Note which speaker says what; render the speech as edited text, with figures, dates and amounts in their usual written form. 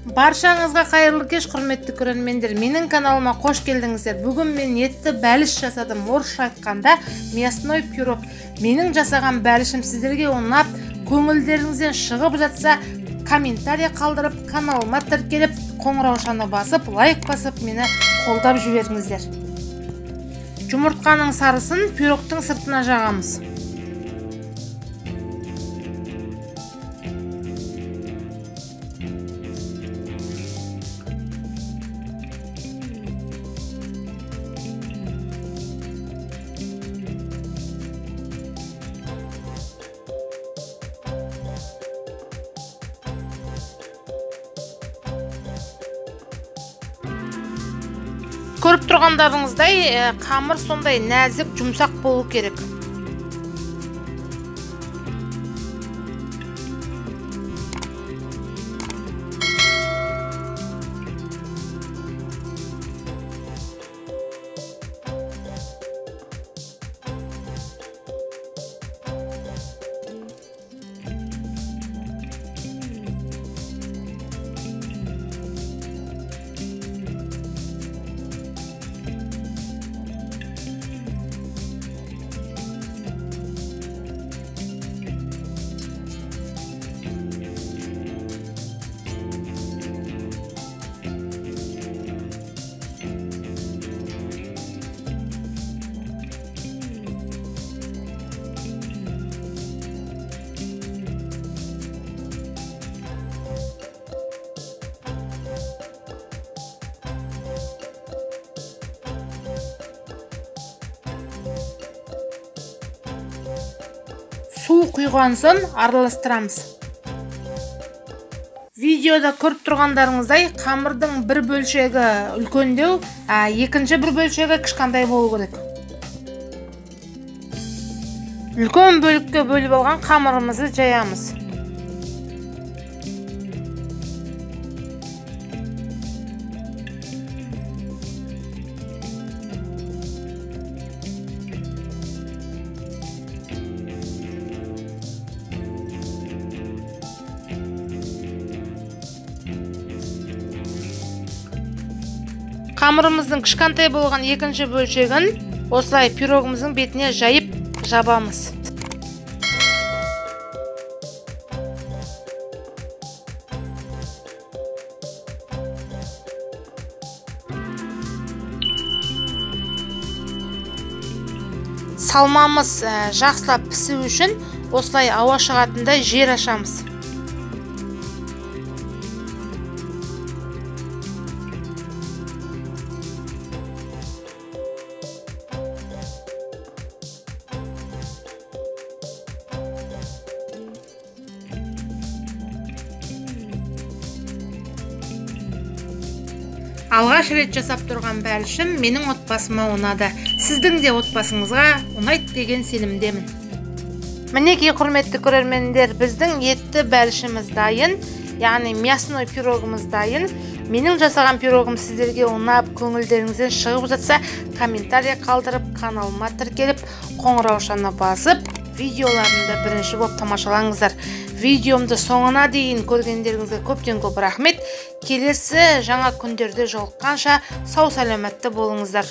Speaker 1: Баршаңызға қайырлы кеш, құрметті көрермендер. Менің каналыма қош келдіңіздер. Бүгін мен етті бәліш жасадым. Орысша айтқанда мясной пирог. Менің жасаған бәлішім сіздерге ұнап, көңілдеріңізден шығып жатса, комментарий қалдырып, каналыма тіркеліп, қоңыраушаны басып, лайк басып, мені қолдап жіберіңіздер. Жұмыртқаның сарысын пирогтың сыртына жағамыз. Көріп тұрғандарыңыздай, қамыр сондай нәзік, жұмсақ болу керек. Су құйған соң араластырамыз. Видеода көріп тұрғандарыңыздай, қамырдың бір бөлшегі үлкендеу, екінші бір бөлшегі кішкентай болу керек. Үлкен бөлікке бөліп алған қамырымызды жаямыз. Қамырымыздың кішкентай болған екінші бөлшегін осылай пирогымыздың бетіне жайып жабамыз. Салмамыз жақсылап пісу үшін осылай ауа шығатындай жер ашамыз. Алғаш рет жасап тұрған бәлішім менің отбасыма ұнады. Сіздің де отбасыңызға ұнайды деген сенімдемін. Мінекей, құрметті көрермендер, біздің етті бәлішіміз дайын, яғни мясной пирогымыз дайын. Менің жасаған пирогым сіздерге ұнап, көңілдеріңізден шығып жатса, комментарий қалдырып, каналыма тіркеліп, қоңыраушаны басып, видеоларымды бірінші болып тамашалаңыздар. Видеомды соңына дейін көргендеріңізге көптен көп рахмет. Келесі жаңа күндерде жолыққанша сау саламатты болыңыздар.